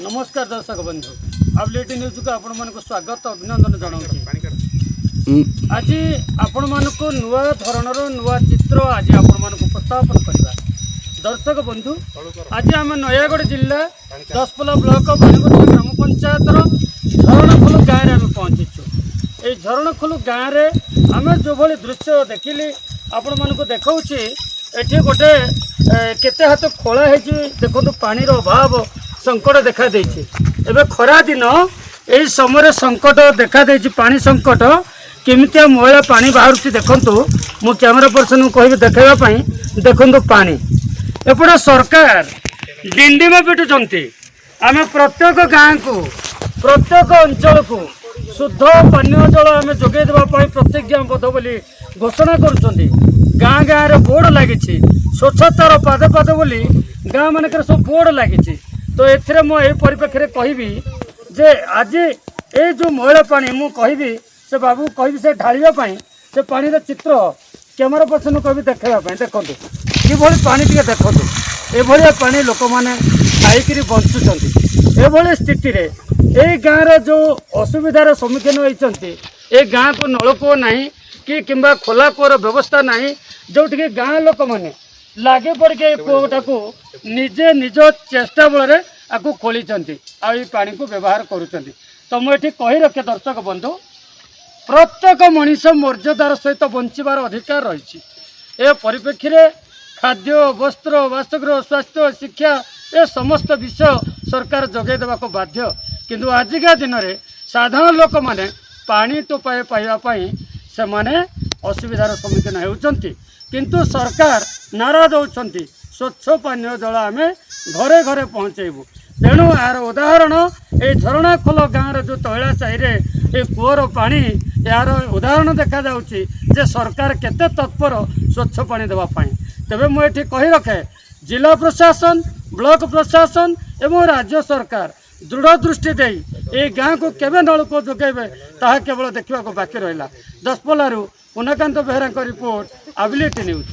ନମସ୍କାର ଦର୍ଶକ ବନ୍ଧୁ, ଆବିଲିଟି ନ୍ୟୁଜ୍କୁ ଆପଣମାନଙ୍କୁ ସ୍ୱାଗତ ଅଭିନନ୍ଦନ ଜଣାଉଛି। ଆଜି ଆପଣମାନଙ୍କୁ ନୂଆ ଧରଣର ନୂଆ ଚିତ୍ର ଆଜି ଆପଣମାନଙ୍କୁ ଉପସ୍ଥାପନ କରିବା। ଦର୍ଶକ ବନ୍ଧୁ, ଆଜି ଆମେ ନୟାଗଡ଼ ଜିଲ୍ଲା ଦଶପଲ୍ଲା ବ୍ଲକ ବାଣୀବର୍ତ୍ତା ଗ୍ରାମ ପଞ୍ଚାୟତର ଝରଣାଖୋଲ ଗାଁରେ ଆମେ ପହଞ୍ଚିଛୁ। ଏଇ ଝରଣାଖୋଲ ଗାଁରେ ଆମେ ଯେଉଁଭଳି ଦୃଶ୍ୟ ଦେଖିଲି ଆପଣମାନଙ୍କୁ ଦେଖାଉଛି। ଏଠି ଗୋଟେ କେତେ ହାତ ଖୋଳା ହେଇଛି ଦେଖନ୍ତୁ। ପାଣିର ଅଭାବ ସଙ୍କଟ ଦେଖାଦେଇଛି। ଏବେ ଖରା ଦିନ, ଏଇ ସମୟରେ ସଙ୍କଟ ଦେଖାଦେଇଛି, ପାଣି ସଙ୍କଟ। କେମିତିଆ ମଇଳା ପାଣି ବାହାରୁଛି ଦେଖନ୍ତୁ। ମୁଁ କ୍ୟାମେରା ପର୍ସନକୁ କହିବି ଦେଖାଇବା ପାଇଁ। ଦେଖନ୍ତୁ ପାଣି। ଏପଟେ ସରକାର ଡିଣ୍ଡିମ ପିଟୁଛନ୍ତି, ଆମେ ପ୍ରତ୍ୟେକ ଗାଁକୁ ପ୍ରତ୍ୟେକ ଅଞ୍ଚଳକୁ ଶୁଦ୍ଧ ପାନୀୟ ଜଳ ଆମେ ଯୋଗାଇ ଦେବା ପାଇଁ ପ୍ରତିଜ୍ଞାବଦ୍ଧ ବୋଲି ଘୋଷଣା କରୁଛନ୍ତି। ଗାଁ ଗାଁରେ ବୋର୍ଡ଼ ଲାଗିଛି, ସ୍ୱଚ୍ଛତାର ପାଦେ ପାଦେ ବୋଲି ଗାଁ ମାନଙ୍କରେ ସବୁ ବୋର୍ଡ଼ ଲାଗିଛି। ତ ଏଥିରେ ମୁଁ ଏଇ ପରିପ୍ରେକ୍ଷୀରେ କହିବି ଯେ ଆଜି ଏଇ ଯେଉଁ ମଇଳା ପାଣି, ମୁଁ କହିବି ସେ ବାବୁକୁ କହିବି ସେ ଢାଳିବା ପାଇଁ, ସେ ପାଣିର ଚିତ୍ର କ୍ୟାମେରା ପର୍ସନକୁ କହିବି ଦେଖାଇବା ପାଇଁ। ଦେଖନ୍ତୁ କିଭଳି ପାଣି, ଟିକେ ଦେଖନ୍ତୁ। ଏଭଳିଆ ପାଣି ଲୋକମାନେ ଖାଇକିରି ବଞ୍ଚୁଛନ୍ତି। ଏଭଳି ସ୍ଥିତିରେ ଏଇ ଗାଁର ଯେଉଁ ଅସୁବିଧାର ସମ୍ମୁଖୀନ ହୋଇଛନ୍ତି, ଏ ଗାଁକୁ ନଳକୂଅ ନାହିଁ କି କିମ୍ବା ଖୋଲା କୂଅର ବ୍ୟବସ୍ଥା ନାହିଁ, ଯେଉଁଠିକି ଗାଁ ଲୋକମାନେ ଲାଗି ପଡ଼ିକି ଏଇ କୂଅଟାକୁ ନିଜେ ନିଜ ଚେଷ୍ଟା ବଳରେ ଆକୁ ଖୋଳିଛନ୍ତି ଆଉ ଏଇ ପାଣିକୁ ବ୍ୟବହାର କରୁଛନ୍ତି। ତ ମୁଁ ଏଠି କହି ରଖେ ଦର୍ଶକ ବନ୍ଧୁ, ପ୍ରତ୍ୟେକ ମଣିଷ ମର୍ଯ୍ୟାଦାର ସହିତ ବଞ୍ଚିବାର ଅଧିକାର ରହିଛି। ଏ ପରିପ୍ରେକ୍ଷୀରେ ଖାଦ୍ୟ, ବସ୍ତ୍ର, ବାସଗୃହ, ସ୍ୱାସ୍ଥ୍ୟ, ଶିକ୍ଷା ଏ ସମସ୍ତ ବିଷୟ ସରକାର ଯୋଗାଇ ଦେବାକୁ ବାଧ୍ୟ। କିନ୍ତୁ ଆଜିକା ଦିନରେ ସାଧାରଣ ଲୋକମାନେ ପାଣି ଟୋପାଏ ପାଇବା ପାଇଁ ସେମାନେ ଅସୁବିଧାର ସମ୍ମୁଖୀନ ହେଉଛନ୍ତି। କିନ୍ତୁ ସରକାର ନାରା ଦେଉଛନ୍ତି, ସ୍ୱଚ୍ଛ ପାନୀୟ ଜଳ ଆମେ ଘରେ ଘରେ ପହଞ୍ଚେଇବୁ। ତେଣୁ ଏହାର ଉଦାହରଣ ଏଇ ଝରଣାଖୋଲ ଗାଁର ଯେଉଁ ତୈଳା ସାହିରେ ଏ କୂଅର ପାଣି, ଏହାର ଉଦାହରଣ ଦେଖାଯାଉଛି ଯେ ସରକାର କେତେ ତତ୍ପର ସ୍ୱଚ୍ଛ ପାଣି ଦେବା ପାଇଁ। ତେବେ ମୁଁ ଏଠି କହି ରଖେ, ଜିଲ୍ଲା ପ୍ରଶାସନ, ବ୍ଲକ ପ୍ରଶାସନ ଏବଂ ରାଜ୍ୟ ସରକାର ଦୃଢ଼ ଦୃଷ୍ଟି ଦେଇ ଏଇ ଗାଁକୁ କେବେ ନଳକୂଅ ଯୋଗାଇବେ, ତାହା କେବଳ ଦେଖିବାକୁ ବାକି ରହିଲା। ଦଶପଲ୍ଲାରୁ ପୁନକାନ୍ତ ବେହେରାଙ୍କ ରିପୋର୍ଟ, ଆବିଲିଟି ନ୍ୟୁଜ୍।